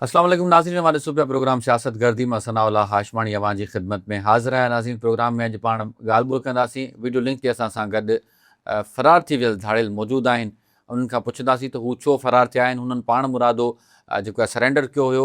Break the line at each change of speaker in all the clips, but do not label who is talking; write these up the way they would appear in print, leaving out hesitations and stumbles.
اسلام عليڪم ناظرين اوهان ڏسو پيا پروگرام سياست گردي مان ثناء الله هاشماڻي اوهان جي خدمت ۾ حاضر آهيان ناظرين پروگرام ۾ اڄ پاڻ ڳالهه ٻولهه ڪنداسين ويڊيو لنڪ تي اسان سان گڏ فرار ٿي ويل ڌاڙيل موجود آهن انهن کان پڇنداسين ته هو ڇو فرار ٿيا آهن هنن پاڻ مرادو جيڪو آهي سرينڊر ڪيو هيو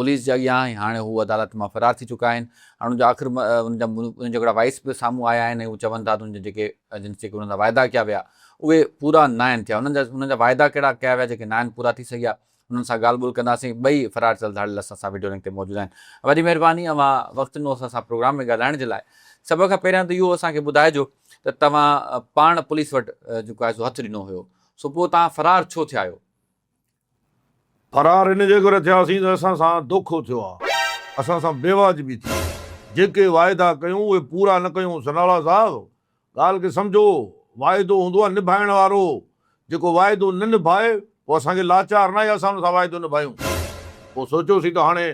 پوليس جي اڳيان ۽ هاڻي هو عدالت مان فرار ٿي چڪا آهن هاڻي ان جا آخر ان جا انهن جا هڪڙا وائس به سامهون آيا آهن ۽ هو چون ٿا ته انهن جا جيڪي جن جيڪي انهن سان واعدا ڪيا ويا اهي پورا ناهن ٿيا انهن جا انهن جا واعدا ڪهڙا ڪيا ويا جيڪي ناهن پورا ٿي سگهيا انهن سان ڳالهه ٻولهه ڪنداسين. ٻئي فرار ٿيل ڌاڙيل اسان سان وڊيو لنڪ تي موجود آهن. وڏي مهرباني اوهان وقت ڏنو اسان سان پروگرام ۾ ڳالهائڻ جي لاء. سڀ کان پهريان ته اهو اسان کي ٻڌائجو ته توهان پاڻ پوليس وٽ جيڪو آهي سو هٿ ڏنو هيو سو پوء توهان فرار ڇو ٿيا آهيو؟
فرار ان جي ڪري ٿياسين ته اسان سان دوکو ٿيو آهي. اسان سان بيواجبي ٿي. جيڪي واعدا ڪيون اهي پورا نه ڪيون. سنالا صاحب ڳالهه کي سمجهو، واعدو هوندو آهي نڀائڻ وارو، جيڪو واعدو نه نڀائي پوء اسان کي لاچار ناهي اسان ان سان واعدو نڀايون. پوء سوچيوسين ته هاڻي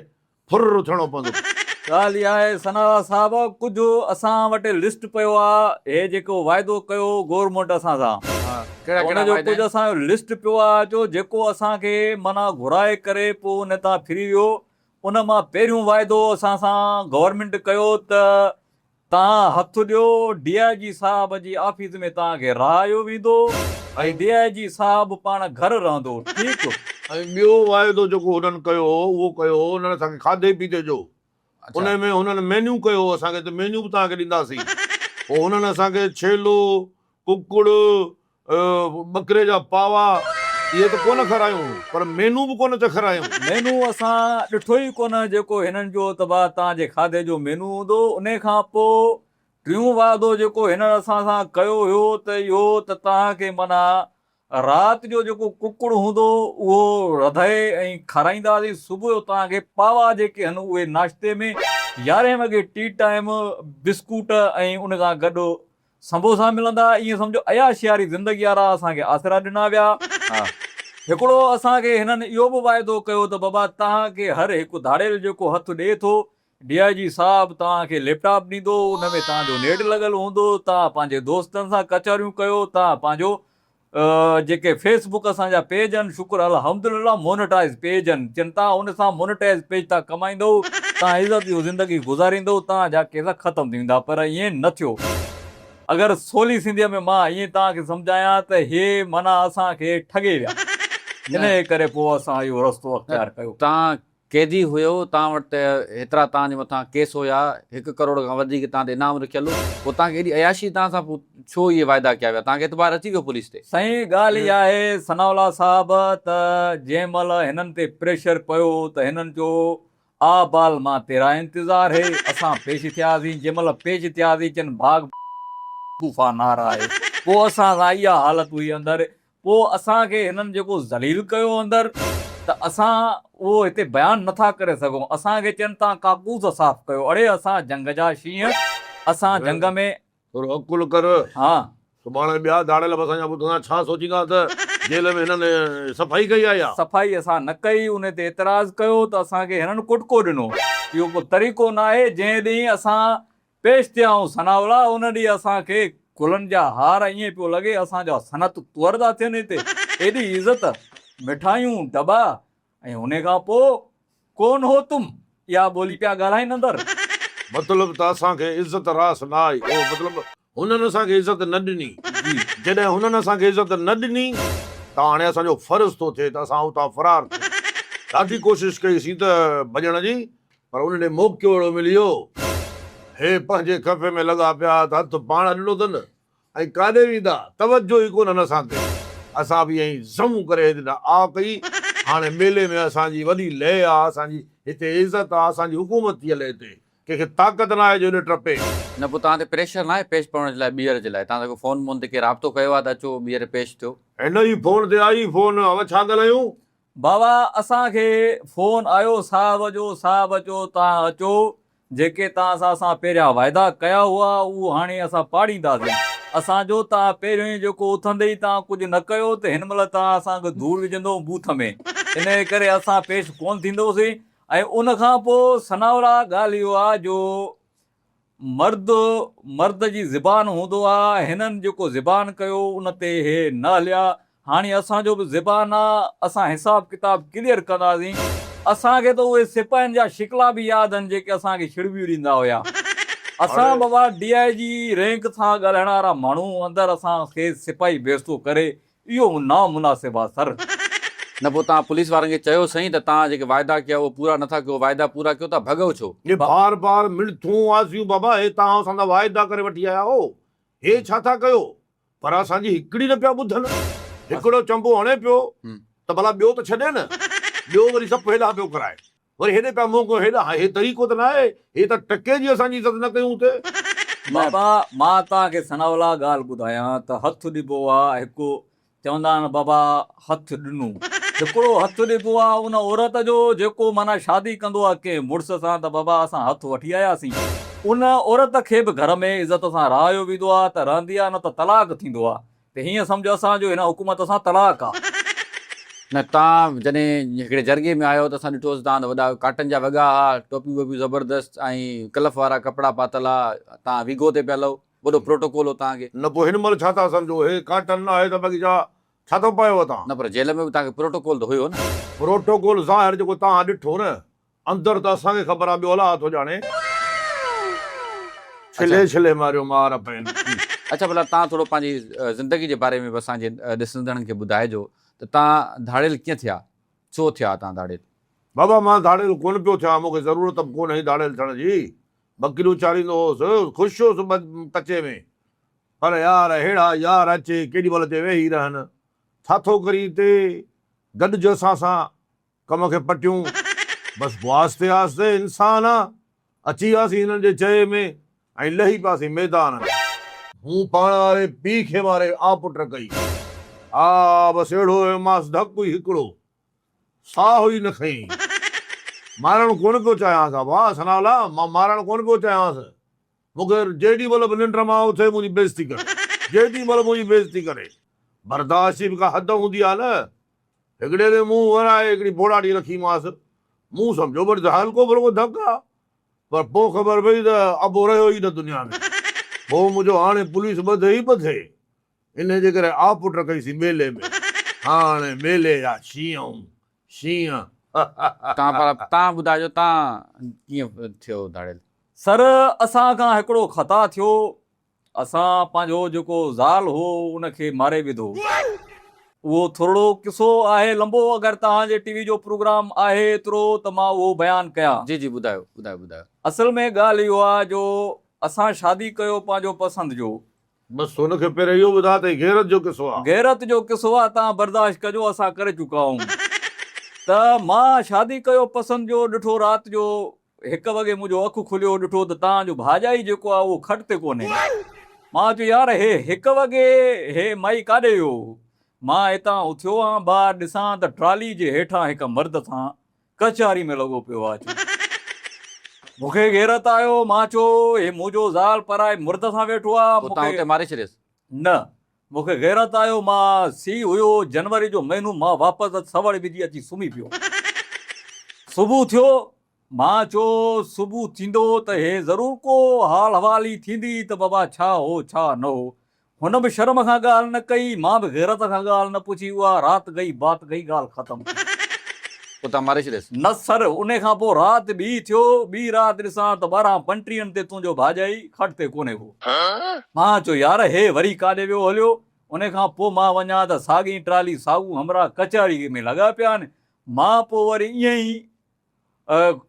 ڦر ٿيڻو پوندو.
ڳالهه اها آهي ثناء صاحب ڪجهه اسان وٽ لسٽ پيو آ هي جيڪو واعدو ڪيو گورنمينٽ اسان سان
ڪهڙا
ان
ڪهڙا
جو
واعدا
ڪجهه
آهن؟
اسان جو لسٽ پيو آ جو جيڪو اسان کي معنيٰ گهرائي ڪري پوء ان تان ڦري ويو ان مان پهريون واعدو اسان سان گورنمينٽ ڪيو ته توهان هٿ ڏيو، ڊي I جي صاحب جي آفيس ۾ توهان کي رهايو ويندو ۽ ڊي I جي صاحب پاڻ گهر رهندو، ٺيڪ.
۽ ٻيو واعدو جيڪو هنن ڪيو هو، اهو ڪيو هو هنن اسان کي کاڌي پيتي جو. انهي ۾ هنن مينيو ڪيو هو اسان کي ته مينيو به توهان کي ڏينداسين. پوء هنن اسان کي ڇيلو، ڪڪڙ، ٻڪري جا پاوا اهي ته ڪونه کارايون پر مينو به ڪونه چکرايون.
مينو اسان ڏٺو ئي ڪونه جيڪو هنن جو ته با تان جي کاڌي جو مينو هوندو. انهي کان پوء ٽيون وعدو جيڪو هنن اسان سان ڪيو هيو ته اهو ته توهان کي معنيٰ رات جو جيڪو ڪڪڙ هوندو اهو رڌائي ۽ کارائينداسين صبح جو توهان کي پاوا جيڪي هن اهي ناشتي ۾ يارهين وڳي ٽي ٽائيم بسڪوٽ ۽ ان سان گڏ سنبوسا ملندا ائين سمجهو عياشي واري زندگي وارا اسان کي آسرا ڏنا ويا. هڪڙو اسان کي هنن اهو به واعدو ڪيو ته بابا توهان کي هر هڪ ڌاڙيل جيڪو هٿ ڏئي ٿو ڊي I جي صاحب توهان کي ليپ ٽاپ ڏيندو ان ۾ توهان جو نيٽ لڳل هوندو توهان پنهنجي دوستن سان ڪچهريون ڪيو توهان پنهنجو جيڪي فيس بڪ اسان جا پيج آهن شڪر الحمدلله مونيٽائز پيج آهن چين تان ان سان مونيٽائز پيج تان ڪمائيندو تان عزت جو زندگي گذاريندو تان جا ڪيس ختم ٿي ويندا پر ائين نه ٿيو اگر سولي سنڌي ۾ مان ائين تان کي سمجهايان ته هي معنيٰ اسان کي ٺڳي ويا انهي ڪري پوء اسان اهو رستو اختيار ڪيو.
تان قيدي هيو، توهان وٽ ته هيترا توهان جي مٿان ڪيس هيا، هڪ ڪروڙ کان وڌيڪ توهان تي انعام رکيل هو، پوء توهان کي ايڏي عياشي توهان سان پوء ڇو اهي واعدا ڪيا ويا، توهان کي اعتبار اچي ويو پوليس تي؟
سائين ڳالهه اها آهي ثناء الله صاحب ته جنهن مهل هنن تي پريشر پيو ته هنن چيو آ بال مان تيرا انتظار هي، اسان پيش ٿياسين، جنهن مهل پيش ٿياسين چين ڀاڳ طوفان آ رها هي، پوء اسان سان اها حالت هئي اندر پوء اسان کي هنن جيڪو ذليل ڪيو اندر ته اسان اهو هتي بيان نه ٿا ڪري سگهون. اسان کي چين تان ڪاڪوس صاف ڪيو. اڙي اسان جنگ جا شينهن، اسان جنگ ۾.
ٿورو عقل ڪر.
ها.
سڀاڻي ٻيا ڌاڙيل به اسان جا ٻڌندا ڇا سوچيندا ته جيل ۾ هنن صفائي ڪئي آهي يا.
صفائي اسان نه ڪئي ان تي اعتراض ڪيو ته اسان کي هنن ڪٽڪو ڏنو. اهو ڪو طريقو ناهي جنهن ڏينهن اسان پيش ٿيا آهون ثناء الله ان ڏينهن اسان کي گلن جا هار ائين پيو لڳي اسان جا سنت طور ٿا ٿين هتي ايڏي عزت مٺايون ڊٻا ۽ انهي کان پوء ڪون هو تم اها ٻولي پيا ڳالهائين اندر.
مطلب ته اسان کي عزت راس نه آئي اهو مطلب هنن اسان کي عزت نه ڏني جڏهن هنن اسان کي عزت نه ڏني ته هاڻي اسان جو فرض ٿو ٿئي ته اسان اتان فرار ٿيون ڏاڍي ڪوشش ڪئي سين ته ڀڄڻ جي پر ان ڏي موقعو اهڙو ملي ويو، هي پنهنجي خفي ۾ لڳا پيا ته هٿ پاڻ ڏنو اٿن ۽ ڪاڏي ويندا، توجهه ئي ڪونهن اسان تي. اسان به ائين زئون ڪري هتي نه آ ڪئي، هاڻي ميلي ۾ اسان جي وڏي لئه آ، اسان جي هتي عزت آ، اسان جي حڪومت ٿي هلي هتي، ڪنهن کي طاقت ناهي جو هيڏي ٽپي.
نه پوء توهان تي پريشر ناهي پيش پوڻ جي لاء ٻيهر جي لاء توهان سان ڪو فون بون تي ڪنهن رابطو ڪيو آ ته اچو ٻيهر پيش ٿيو.
هن ئي فون تي آئي فون، اوهان ڇا ڳالهايون؟
بابا اسان کي فون آيو صاحب جو صاحب چيو توهان اچو جيڪي توهان سان اسان پهريان واعدا ڪيا هئا اهو هاڻي اسان پاڙينداسين اسان جو توهان پهريون ئي جيڪو اٿندي ئي توهان ڪجهه نه ڪيو ته هن مهل توهان اسان کي ڌوڙ وجهندو بوٿ ۾ انهي ڪري اسان پيش ڪونه ٿيندوسين ۽ ان کان پوء ثناء الله ڳالهه اهو آ جو مرد مرد جي زبان هوندو آ هنن جيڪو زبان ڪيو ان تي هي نه هليا هاڻي اسان جو به زبان آ اسان حساب ڪتاب ڪليئر ڪنداسين. اسان کي ته اهي سپاهين جا شڪلا به ياد آهن جيڪي اسان کي ڇڙٻيون ڏيندا هيا. اسان بابا ڊي I جي رينڪ سان ڳالهائڻ وارا ماڻهو اندر اسان کي سپاهي بيستو ڪري اهو نامناسب آ سر.
نه پوء توهان پوليس وارن کي چيو سائين ته توهان جيڪي واعدا ڪيا اهي پورا نٿا ڪيو واعدا پورا ڪيو ته ڀڳئو ڇو؟
هي بار بار منٿون آسيون بابا هي توهان اسان سان واعدا ڪري وٺي آيا هو هي ڇا ٿا ڪيو پر اسان جي هڪڙي نه پيا ٻڌن هڪڙو چنبو هڻي پيو ته ڀلا ٻيو ته ڇڏي نه ٻيو وري سپ هيڏانهن پيو ڪرائي وري هيڏي پيا منهن ڪيو هيڏانهن هي طريقو ته ناهي هي ته ٽڪي جي اسان جي عزت نه ڪيون اتي.
بابا مان توهان کي ثناء الله ڳالهه ٻڌايان ته هٿ ڏبو آ هڪ چوندا آهن بابا هٿ ڏنو هڪڙو هٿ ڏبو آ ان عورت جو جيڪو معنيٰ شادي ڪندو آ ڪنهن مڙس سان ته بابا اسان هٿ وٺي آياسين ان عورت کي به گهر ۾ عزت سان رهايو ويندو آ ته رهندي آ نه ته طلاق ٿيندو آ ته هيئن سمجهه اسان جو هن حڪومت سان طلاق آ.
نه تان جڏهن هڪڙي جرڳي ۾ آيو ته اسان ڏٺوسين تان ته وڏا ڪاٽن جا وڳا ها، ٽوپيون ووپيون زبردست ۽ ڪلف وارا ڪپڙا پاتل ها، تان ويگو تي پيل هو، وڏو پروٽوڪول هو تان کي.
نه پوء هن مهل ڇا ٿا سمجهو، هي ڪاٽن نه آهي ته باقي ڇا ڇا ٿو پايو تان.
نه پر جيل ۾ به تان کي پروٽوڪول ته هيو نه.
پروٽوڪول ظاهر جيڪو تان ڏٺو نه اندر ته اسان کي خبر آ ٻيو الله ٿو ڄاڻي. ڇلي ڇلي ماريو مار پين.
اڇا ڀلا تان ٿورو پنهنجي زندگي جي باري ۾ به اسان جي ڏسندڙن کي ٻڌائجو ته تان ڌاڙيل ڪيئن ٿيا ڇو ٿيا تان ڌاڙيل.
بابا مان ڌاڙيل ڪونه پيو ٿيان مون کي ضرورت به ڪونه هئي ڌاڙيل ٿيڻ جي ٻڪريون چاريندو هوس خوش هوس ڪچي ۾ پر يار ههڙا يار اچي ڪيڏي مهل اچي ويهي رهن ڇا ٿو ڪرين هتي گڏج اسان سان ڪم کي پٽيون، بس پوء آهستي آهستي انسان اچي وياسين هنن جي چئي ۾ ۽ لهي پياسين ميدان ۾. مون پاڻ واري پيء کي ماري آ پٽ ڪئي. آ بس اهڙو هيومانس ڌڪ ئي هڪڙو، ساهه ئي نه کنيائين. مارڻ ڪونه پيو چاهيانس ابا ثناء الله، مان مارڻ ڪونه پيو چاهيانس. مون کي جيڏي مهل به ننڊ مان اٿي منهنجي بيعزتي ڪري، جيڏي مهل منهنجي بيعزتي ڪري. برداشت جي به ڪا حد هوندي آ نه. هڪڙي ڏينهن منهن ورائي هڪڙي ڦوڙاٽي رکي مانس. مون سمجهيو وري ته هلڪو ڦلڪو ڌڪ آ. پر پوء خبر پئي ته ابو رهيو ئي نه دنيا ۾. پوء مون چيو هاڻي پوليس ٻڌي ئي ٻڌي. انهيء جي ڪري آ پٽ ڪئيسين ٻيلي ۾. هاڻي ٻيلي جا شينهن شينهن.
تان پر تان ٻڌائجو تان ڪيئن ٿيو ڌاڙيل.
سر اسان کان هڪڙو خطا ٿيو. اسان پنهنجو جيڪو زال هو ان کي ماري وڌو. اهو ٿورڙو قصو آهي لنبو اگر توهان جي ٽي وي جو پروگرام آهي ايترو ته مان اهو بيان ڪيان.
جي جي ٻڌايو ٻڌايو ٻڌايو.
اصل ۾ ڳالهه اهو آهي جو اسان شادي ڪيو پنهنجو پسند جو.
بس هن کي پهرين اهو ٻڌاء ته هي غيرت جو قصو آهي.
غيرت جو قصو آهي توهان برداشت ڪجو اسان ڪري چڪا آهيون ته مان شادي ڪيو پسند جو ڏٺو رات جو هڪ وڳي منهنجو اک کليو ڏٺو ته تان جو ڀاڄائي جيڪو آ اهو کٽ تي ڪونهي. مان چيو يار هي هڪ وڳي هي مائي ڪاڏي ويو. مان هتان اٿيو آن ٻاهر ڏسان ته ٽرالي جي هيٺان هڪ مرد سان ڪچهري ۾ لڳو پيو آ. چيو مون کي غيرت آيو مان چيو هي منهنجو زال پرائي مرد سان ويٺو آ
پوء تان
مون کي
اتي ماري ڇڏيس.
نه مون کي غيرت آيو مان سيء هيو جنوري جو مهينو مان واپس اچ سوڙ وجهي اچي سمهي پيو صبح ٿيو مان چيو صبح ٿيندو ته هي ضرور ڪو حال حوال ئي ٿيندي ته بابا ڇا هو ڇا نه هو هن به شرم کان ڳالهه نه ڪئي مان به غيرت کان ڳالهه نه پڇي اها رات گئي بات گئي ڳالهه ختم.
پوء تان ماري ڇڏيس.
نه سر انهي کان پوء رات ٻي ٿيو ٻي رات ڏسان ته ٻارهن پنٽيهن تي تنهنجو ڀاڄائي کٽ تي ڪونهي ڪو. مان چيو يار هي وري ڪاڏي ويو هليو، ان کان پوء مان وڃان ته ساڳي ٽرالي ساڳو همراهه ڪچهري ۾ لڳا پيا آهن، مان پوء وري ائين ئي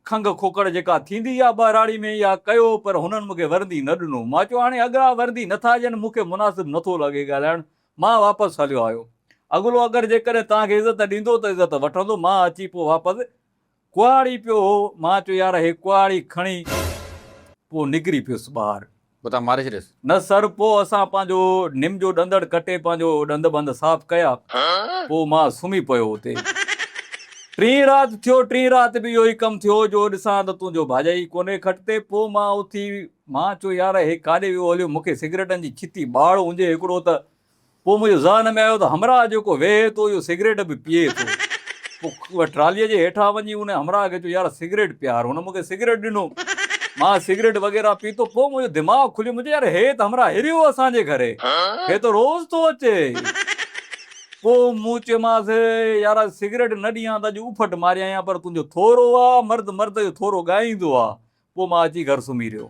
کنگهه کوکڙ جيڪا ٿيندي آ ٻهراڙي ۾ اها ڪيو پر هنن مون کي ورندي نه ڏنو، مان چيو هاڻي اڳرا ورندي نٿا ڏين مون کي مناسب نٿو لڳي ڳالهائڻ، مان واپس هليو آيو. اڳلو اگر جيڪڏهن توهان کي عزت ڏيندو ته عزت وٺندو، مان اچي پوء واپس ڪهاڙي پيو هو، مان چيو يار هي ڪهاڙي کڻي پوء نڪري پيس ٻاهر.
پوء تان ماري ڇڏيس.
نه سر، پوء اسان پنهنجو نم جو ڏندڙ ڪٽي پنهنجو ڏند ٻند صاف ڪيا، پوء مان سمهي پيو اتي. ٽين رات ٿيو، ٽين رات به اهو ئي ڪم ٿيو جو ڏسان ته تنهنجو ڀاڄائي ڪونهي کٽ تي، پوء مان اٿي مان چيو يار هي ڪاڏي ويو هليو، مون کي سگريٽن جي ڇتي ٻاڙ هجي هڪڙو ته پوء منهنجي ذهن ۾ آيو ته همراهه جيڪو ويهي ٿو اهو سگريٽ به پيئي ٿو. پوء ٽراليء جي هيٺان وڃي ان همراهه کي چيو يار سگريٽ پيار. هن مون کي سگريٽ ڏنو. مان سگريٽ وغيره پيتو. پوء منهنجو دماغ کليو. مون چيو يار هي ته همراهه هريو اسان جي گهري. هي ته روز ٿو اچي. پوء مون چيومانس، يار سگريٽ نه ڏيان ته اڄ اڦٽ ماري آيان پر تنهنجو ٿورو آ، مرد مرد جو ٿورو ڳائيندو آ. پوء مان اچي گهر سمهي رهيو.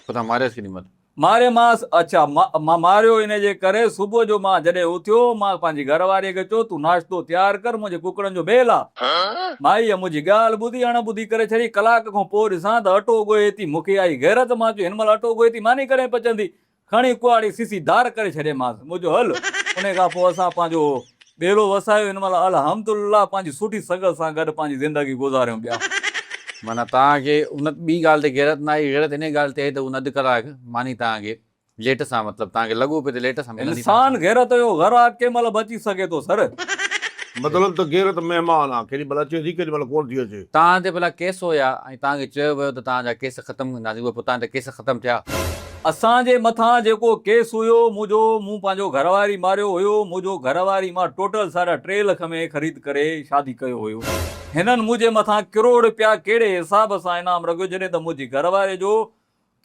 پوء توهان ماريس ڪيڏي مهل؟
ماريمانس، اڇا، مان ماريو ان جي ڪري صبح جو مان جڏهن اٿيو، مان پنهنجي گهر واريء کي چيو، تون ناشتو تيار ڪر، منهنجي ڪڪڙن جو ميل آ. مائيء منهنجي ڳالهه ٻڌي اڻ ٻڌي ڪري ڇڏي. ڪلاڪ کان پوء ڏسان ته اٽو ڳوهي ٿي. مون کي آئي غيرت، مان چيو، هن مهل اٽو ڳوهي ٿي، ماني ڪڏهن پچندي؟ کڻي ڪهاڙي سيسي ڌار ڪري ڇڏيمانس. مون چيو، هل. انهيء کان پوء اسان پنهنجو ٻيلو وسايو. هن مهل الحمدلله پنهنجي سٺي سنگت سان گڏ پنهنجي زندگي گذاريون پيا.
معنيٰ توهان کي ان ٻي ڳالهه تي غيرت نه آئي، غيرت انهيء ڳالهه تي آئي ته ان اڌ ڪلاڪ ماني توهان کي ليٽ سان مطلب توهان کي لڳو پئي ته ليٽ سان ملندي.
انسان غيرت جو غراق ڪنهن مهل به اچي سگهي ٿو سر.
مطلب ته غيرت مهمان آ، ڪيڏي مهل اچي ٿي ڪيڏي مهل ڪونه ٿي اچي.
توهان تي ڀلا ڪيس هيا ۽ توهان کي چيو ويو ته توهان جا ڪيس ختم ڪنداسين اهي پوء توهان جا ڪيس ختم ٿيا؟
اسان جي مٿان جيڪو ڪيس هيو منهنجو مون پنهنجو گهر واري ماريو هيو منهنجو گهر واري مان ٽوٽل ساڍا ٽي لک ۾ خريد ڪري شادي ڪيو هيو هنن منهنجي مٿان ڪروڙ رپيا ڪهڙي حساب سان انعام رکيو جڏهن ته منهنجي گهر واري جو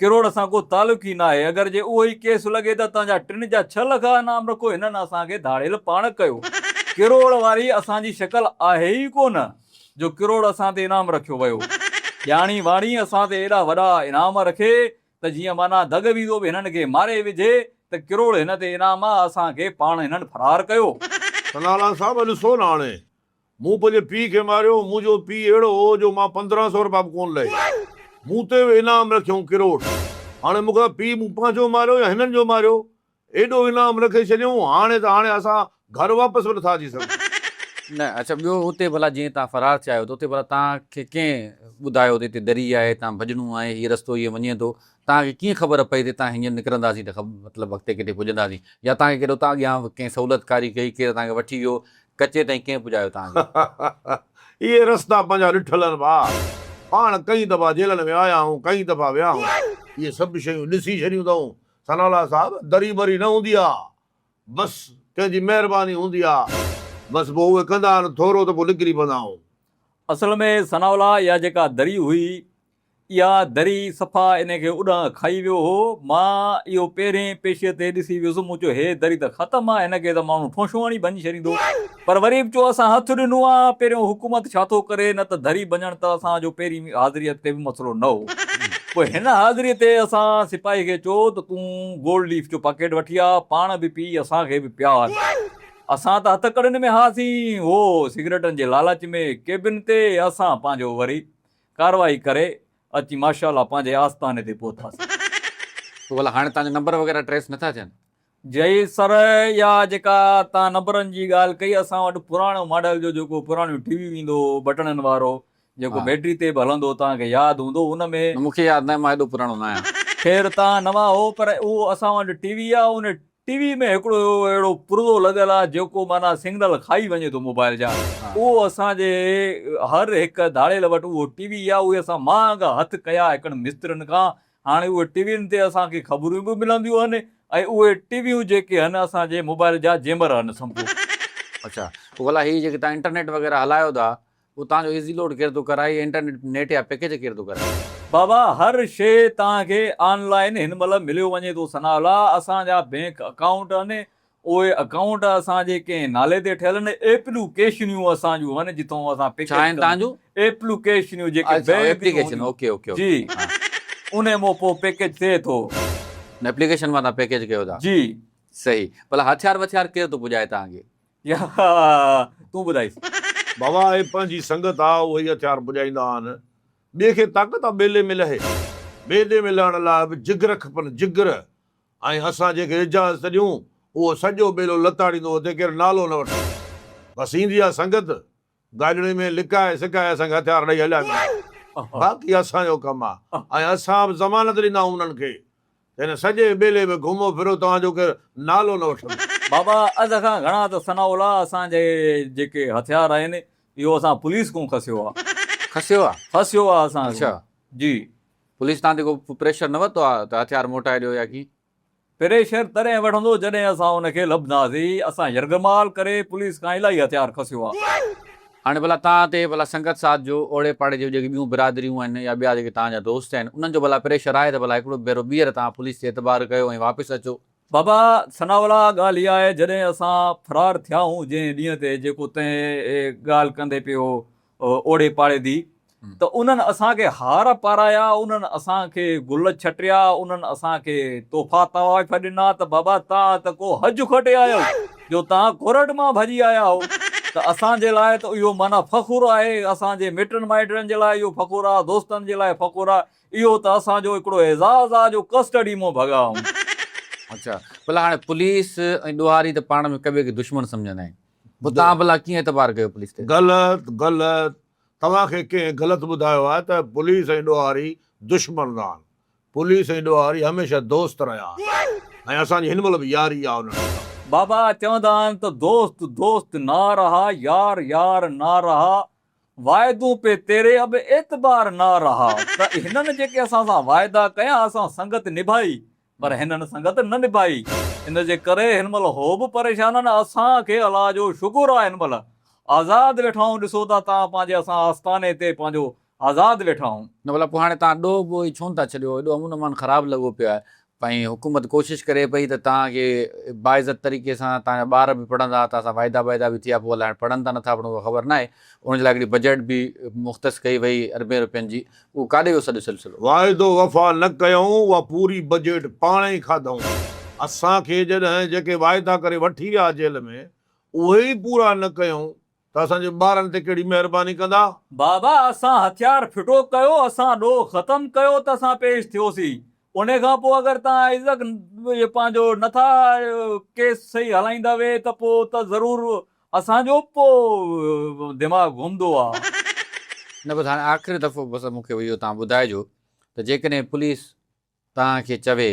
ڪروڙ سان ڪو تعلق ئي ناهي اگر جي اهو ئي ڪيس لڳي ته تنهنجا ٽن جا ڇهه لک انعام رکو هنن اسان کي ڌاڙيل پاڻ ڪيو ڪروڙ واري اسان جي شڪل آهي ئي ڪونه جو ڪروڙ اسان تي انعام رکيو ويو ڄاڻي واڻي اسان تي ايڏا وڏا انعام رکي ته جيئن معنيٰ دڳ ويندو به هنن کي ماري وجهي ته ڪروڙ هن تي انعام آ اسان کي پاڻ هنن فرار ڪيو.
ثناء صاحب ڏسو نه هاڻي مون پنهنجي پيء کي ماريو منهنجو پيء اهڙو هو جو مان 15 سو رپيا به ڪونه لهي مون تي به انعام رکيائون ڪروڙ هاڻي مون کي پيء مون پنهنجو ماريو يا هنن جو ماريو ايڏو انعام رکي ڇڏيائون، هاڻي ته هاڻي اسان گهر واپس به نٿا اچي سگهون.
نه اڇا ٻيو اتي ڀلا جيئن توهان فرار ٿيا آهيو ته اتي ڀلا توهان کي ڪنهن ٻڌايو ته هتي دري آهي هتان ڀڄڻو آهي هي رستو هيئن وڃي ٿو توهان کي ڪيئن خبر پئي ته هتان هينئر نڪرنداسين ته مطلب اڳتي ڪٿي پڄنداسين يا توهان کي ڪير اتان اڳيان ڪنهن سهولتڪاري ڪئي ڪير توهان کي وٺي ويو ڪچي تائين ڪنهن پڄايو توهان کي؟
اهي رستا پنهنجا ڏٺل آهن ڀاء. پاڻ ڪئين دفعا جيلن ۾ آيا آهيون ڪئين دفعا ويا آهيون اهي سڀ شيون ڏسي ڇڏيون اٿئون ثناء الله صاحب، دري بري نه هوندي آ، بس ڪنهن جي مهرباني هوندي آ، بس پوء اهي ڪندا آهن ٿورو ته پوء نڪري پوندا آهيون.
اصل ۾ ثناء الله اها جيڪا دري هئي، اها دري صفا ان کي اڏان کائي ويو هو. مان اهو پهرين پيشيء تي ڏسي ويس، مون چيو هي دري ته ختم آ، هن کي ته ماڻهو ٺونشو هڻي ڀڃي ڇڏيندو. پر وري به چيو اسان هٿ ڏنو آ، پهريون حڪومت ڇا ٿو ڪري، نه ته دري ڀڃڻ ته اسان جو پهرين حاضريء تي به مسئلو نه هو. پوء هن حاضريء تي اسان سپاهي کي چيو ته تون گولڊ ليف جو پاڪيٽ وٺي آ، پاڻ به پي اسان کي به پيار. اسان ته هٿ ڪڙين ۾ هئاسين، هو سگريٽن جي لالچ ۾ ڪيبن تي، اسان پنهنجو وري ڪارروائي ڪري اچي ماشاء الله پنهنجي آستاني تي پهتاسين.
پوء ڀلا هاڻي توهان جا نمبر وغيره ٽريس نٿا ٿين؟
جي سر اها جيڪا توهان نمبرن جي ڳالهه ڪئي اسان وٽ پراڻو ماڊل جو جيڪو پراڻيون ٽي وي ايندو هو بٽڻن وارو جيڪو بيٽري تي به هلندو هو توهان کي ياد هوندو ان ۾.
نه مونکي ياد ناهي مان ايڏو پراڻو ناهيان.
خير توهان نوان هو پر اهو اسان وٽ ٽي وي آهي ان ٽي وي ۾ هڪڙو اهڙو پرزو لڳل آهي جيڪو معنيٰ سگنل کائي وڃي ٿو موبائل جا اهو اسان جي هر هڪ ڌاڙيل وٽ اهو ٽي وي آهي اهي اسان مهانگا هٿ ڪيا هڪڙن مسترين کان هاڻي اهي ٽي وين تي اسان کي خبرون به ملنديون هن ۽ اهي ٽي ويون جيڪي هن اسان جي موبائل جا جيمر هن سمجهو.
اڇا پوء ڀلا هي جيڪي توهان انٽرنيٽ وغيره هلايو ٿا اهو توهان جو ايزي لوڊ ڪير ٿو ڪرائي يا انٽرنيٽ نيٽ يا پيڪيج ڪير ٿو ڪرائي؟
بابا هر شيء توهان کي آن لائين هن مهل مليو وڃي ٿو ثناء الله اسان جا بينڪ اڪائونٽ هن اهي اڪائونٽ اسان جي ڪنهن نالي تي ٺهيل آهن، ايپلوڪيشنيون اسان جون آهن جتان اسان
ڇا آهن توهان جون؟
ايپلوڪيشنيون جيڪي بينڪ جون هونديون
اوڪي اوڪي
جي انهي مون پوء پيڪيج ٿئي ٿو.
ايپليڪيشن مان توهان پيڪيج ڪيو ٿا.
جي.
صحيح ڀلا هٿيار وٿيار ڪير ٿو پڄائي توهان کي؟
يا تون ٻڌائيس.
بابا اهي پنهنجي سنگت آ اهي ئي هٿيار پڄائيندا آهن ٻئي کي طاقت آ ٻيلي ۾ لهي ٻيلي ۾ لهڻ لاء به جگر کپن جگر ۽ اسان جنهن کي اجازت ڏيون، اهو سڄو ٻيلو لتاڙيندو وتي، ڪير نالو نه وٺندو. بس ايندي آ سنگت، گاڏڙي ۾ لڪائي سڪائي اسان کي هٿيار ڏئي هليا ويندا. باقي اسان جو ڪم آ ۽ اسان به ضمانت ڏيندا آهيون انهن کي ته هن سڄي ٻيلي ۾ گهمو ڦرو، توهان جو ڪير نالو نه وٺندو.
بابا اڌ کان گهڻا ته ثناء الله اسان جي جيڪي هٿيار آهن، اهو اسان پوليس کان کسيو آ.
کسيو آ؟
کسيو آ اسان کان.
اڇا.
جي.
پوليس توهان تي ڪو پريشر نه ورتو آ ته هٿيار موٽائي ڏيو يا ڪيئن؟
پريشر تڏهن وٺندو جڏهن اسان ان کي لڀنداسين. اسان يرغمال ڪري پوليس کان الاهي هٿيار کسيو آ.
هاڻي ڀلا توهان تي ڀلا سنگت ساٿ جو اوڙي پاڙي جون جيڪي ٻيون برادريون آهن يا ٻيا جيڪي توهان جا دوست آهن انهن جو ڀلا پريشر آهي ته ڀلا هڪڙو ڀيرو ٻيهر توهان پوليس تي اعتبار ڪيو ۽ واپس اچو؟
بابا ثناءالله ڳالهه اها آهي جڏهن اسان فرار ٿيا هون جنهن ڏينهن تي جيڪو تنهن ڳالهه ڪندي پيو اوڙي پاڙي the ته انهن اسان کي هار پارايا انهن اسان کي گل ڇٽيا انهن اسان کي تحفا طوائف ڏنا ته بابا تان ته ڪو حج کٽي آيو جو تان ڪورٽ مان ڀڄي آيا هو ته اسان جي لاء ته اهو معنيٰ فخر آهي اسان جي مٽن مائٽن جي لاء اهو فخر آهي دوستن جي لاء فخر آهي اهو ته اسان جو هڪڙو اعزاز آ جو ڪسٽڊي مون ڀڳا آهون.
اڇا ڀلا هاڻي پوليس ۽ ڏوهاري ته پاڻ ۾ هڪ ٻئي کي دشمن سمجهندا آهن پوء توهان ڀلا ڪيئن اعتبار ڪيو پوليس تي.
غلط غلط توهان کي ڪنهن غلط ٻڌايو آهي ته پوليس ۽ ڏوهاري دشمن رهن پوليس ۽ ڏوهاري هميشه دوست رهيا آهن ۽ اسان جي هن مهل به ياري آهي انهن سان.
بابا چوندا آهن ته دوست دوست نا رها يار يار نا رها واعدون پي تيري اب اعتبار نا رها ته هنن جيڪي اسان سان واعدا ڪيا اسان سنگت نڀائي پر هنن سنگت نه نڀائي ان جي ڪري هن مهل هو به پريشان آهن اسان کي الله جو شڪر آهي هن مهل آزاد ويٺا آهيون ڏسو ٿا تان پنهنجي اسان آستاني تي پنهنجو آزاد ويٺا آهيون.
نه ڀلا پوء هاڻي تان ڏوهه ٻوهه ئي ڇو نه ٿا ڇڏيو ايڏو امن امان خراب لڳو پيو آهي ۽ حڪومت ڪوشش ڪري پئي ته توهان کي باعزت طريقي سان توهان جا ٻار به پڙهندا توهان سان واعدا ٻاعدا به ٿيا پوء الائي هاڻي پڙهن ٿا نٿا پڙهن اها خبر ناهي ان جي لاء هڪڙي بجيٽ به مختص ڪئي وئي اربين روپين جي اهو ڪاڏي ويو سڄو سلسلو.
واعدو وفا نه ڪيائون اها پوري بجيٽ پاڻ ئي کاڌائون. اسان کي جڏهن جيڪي واعدا ڪري وٺي ويا جيل ۾ اهي ئي پورا نه ڪيائون ته اسان جي ٻارن تي ڪهڙي مهرباني ڪندا؟
بابا اسان هٿيار ڦٽو ڪيو، اسان ڏوهه ختم ڪيو ته اسان پيش ٿيوسين. ان کان پوء اگر توهان عزت پنهنجو نه ٿا ڪيس صحيح هلائيندا وي ته پوء ته ضرور اسان جو به پوء دماغ گهمندو آ.
نه بس هاڻي آخري دفعو بس مون کي اهو توهان ٻڌائجو ته جيڪڏهن پوليس توهان کي چوي،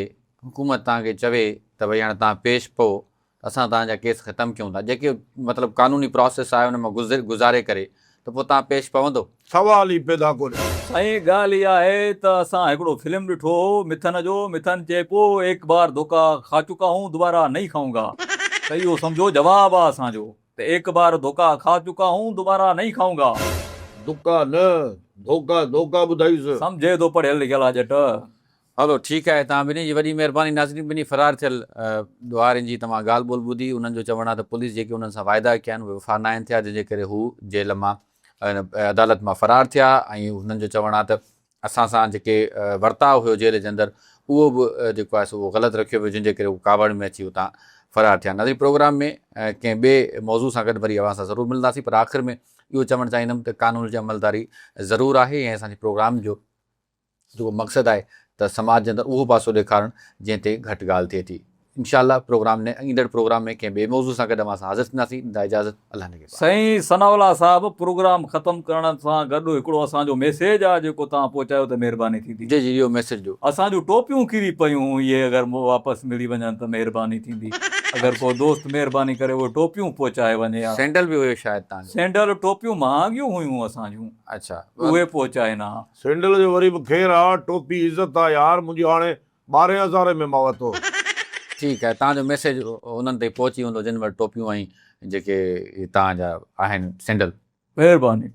حڪومت توهان کي چوي ته ڀئي هاڻي توهان پيش پئو ته اسان توهان جا ڪيس ختم ڪيون ٿا، جيڪي مطلب قانوني پراسيس آهي ان مان گذر گذاري ڪري ته پوء توهان پيش پوندو؟
سوال ئي پيدا ڪونهي.
سائين ڳالهه اها آهي ته اسان هڪڙو فلم ڏٺو هو مٿن جو، مٿن چئي پيو ايڪ بار ڌوڪا کا چڪا هون دوباره نهين کائون گا ته اهو سمجهو جواب آ اسان جو ته ايڪ بار ڌوڪا کا چڪا هون دوباره نهين کائون گا.
دڪا نه ڌوڪا ڌوڪا ٻڌائيس.
سمجهي ٿو پڙهيل لکيل آ ڄٽ.
هلو ٺيڪ آهي توهان ٻنهي جي وڏي مهرباني ناظرين ٻنهي فرار ٿيل ڏوهارين جي توهان ڳالهه ٻولهه ٻڌي انهن جو چوڻ آهي ته پوليس جيڪي انهن سان واعدا ڪيا آهن اهي وفا ناهن ٿيا جنهن جي ڪري هو جيل مان عدالت مان فرار ٿيا ۽ هنن جو چوڻ آهي ته اسان سان جيڪي ورتاء هيو جيل جي اندر اهو به جيڪو آهي سو اهو غلط رکيو ويو جنهن جي ڪري هو ڪاوڙ ۾ اچي اتان فرار ٿيا. ناظرين پروگرام ۾ ڪنهن ٻئي موضوع سان گڏ وري اوهان سان ضرور ملنداسين پر آخر ۾ اهو چوڻ چاهيندم ته قانون جي عملداري ضرور آهي ۽ اسان جي پروگرام جو جيڪو مقصد آهي ته سماج جي اندر اهو پاسو ڏيکارڻ جنهن تي گهٽ ڳالهه ٿئي ٿي. انشاء الله پروگرام ۾ ايندڙ پروگرام ۾ ڪنهن ٻئي موضوع سان گڏ اوهان سان حاضر ٿينداسين ڏيندا اجازت الله نگهبان.
سائين ثناء الله صاحب پروگرام ختم ڪرڻ سان گڏ هڪڙو اسان جو ميسيج آ جيڪو توهان پهچايو ته مهرباني ٿيندي.
جي جي اهو ميسيج ڏيو.
اسان جون ٽوپيون ڪري پيون اهي اگر واپس ملي وڃن ته مهرباني ٿيندي اگر ڪو دوست مهرباني ڪري اهي ٽوپيون پهچائي وڃي ها.
سينڊل به هيو شايد توهان جو.
سينڊل ٽوپيون مهانگيون هيون اسان جون.
اڇا.
اهي پهچائين ها.
سينڊل جو وري به خير آ ٽوپي عزت آ يار منهنجي هاڻي ٻارهين هزارين ۾ مان ورتو.
ٺيڪ آهي توهان جو ميسيج انهن تائين پهچي ويندو جن وٽ ٽوپيون ۽ جيڪي توهان جا آهن سينڊل.
مهرباني.